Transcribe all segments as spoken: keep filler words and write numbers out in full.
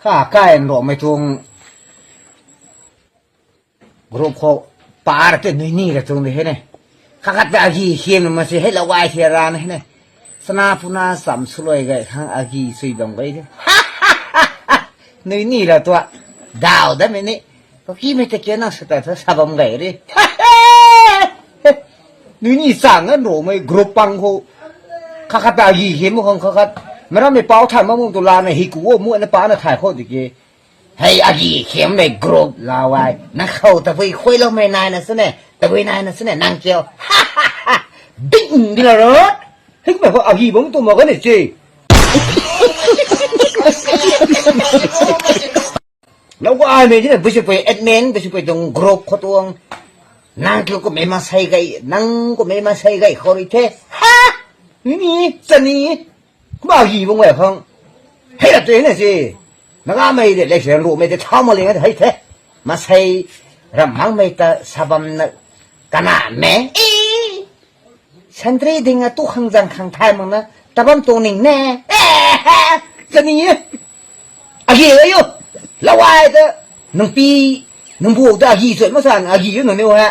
Kakai nromei tuang group khou par te nui ni ra tuang de he ne. Khakat ta agi khem na ma se hei lou ai the ra na he ne. Sana puna sam suloi gai khang agi sui bam gai de. Nui ni ra tua. Dau da me ni. Ko ki me te ke na sa ta sa bam gai re. Nui ni sang na nromei group pang khou. Khakat ta agi khem khang khakat. Mera me pau than ma mu tu la na hi ku mu na pa na thai khou di ke. Hei agi khem mei group lau ai. Na khou tabui khuai lou mei nai na sune. Tabui nai na sune nang kiu. Ding di la ro. Hei mei khou agi bam tu ma ga ni chi. Lou ai mei di na bui si pui admin, bui si pui tuang group khou tuang. Nang kiu kum mei masei gai, nang kum mei masei gai khou ri the. Ha! Ni ni, chani. Kumna agi bam gai khang. Hei ra te na si. Naga mei de, lek se lu mei de, thau ma ling hei the. Masei ram mang mei ta sa bam na kana me. Sentry ding a tu khang zang khang thai mak na, ta bam tuang ning ne. Chani. Agi gai yo. Lou ai ta. Nang pi, nang bu ta agi sui ma san, agi yo nang niu ha.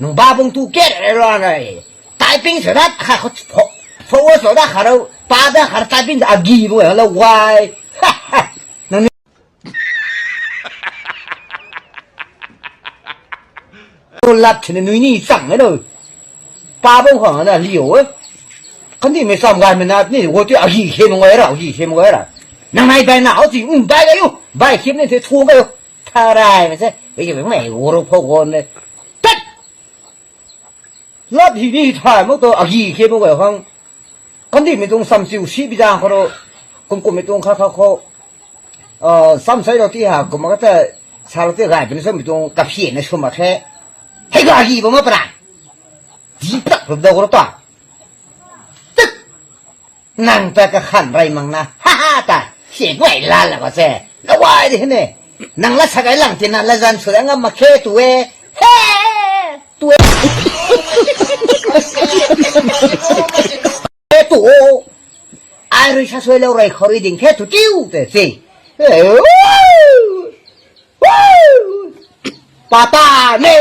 Nang ba bung tu ket re ra nai. Typing sa dat kha khou fo-, forward sa dat kha rau, pa dat kha rau typing sa agi bam gai lou ai. Nang ni. Lat thina nui ni chang e lo. Pa bung khang na liu e. Kandih mei cham gai mei na ni wo ti agi khem gai ra, agi khem gai ra. Nang nai bai na, o ti, um, bai gai yo. Bai khem ni the thu gai yo. Tharai mei se. Ei mei wo ro pho gon de. Tat! Lat hi ni thai mak tu agi khem gai khang. Kandih mei tuang sam chiu si bi zang khou ro. Kum kum mei tuang kha kha khou. Ah, sam sai lo ti ha, kum ma ka ta sa lo ti gai pin sa mei tuang kaphian na sw mak khe. Hei ga agi bam ma pra. Ji tak ru da ro ta. Tat! Nang ta kakhan rey mang na. Ha ha ta. Se guay la la ba se. Na guay di ne. Nang la sa gai lang ti na la zan sw da ngam mak khe tu e. He! Tu e. He tu o. Ai rui sa sui lou rey khou rui ding khe tu tiu te si. He, woo! Woo! Pata ne.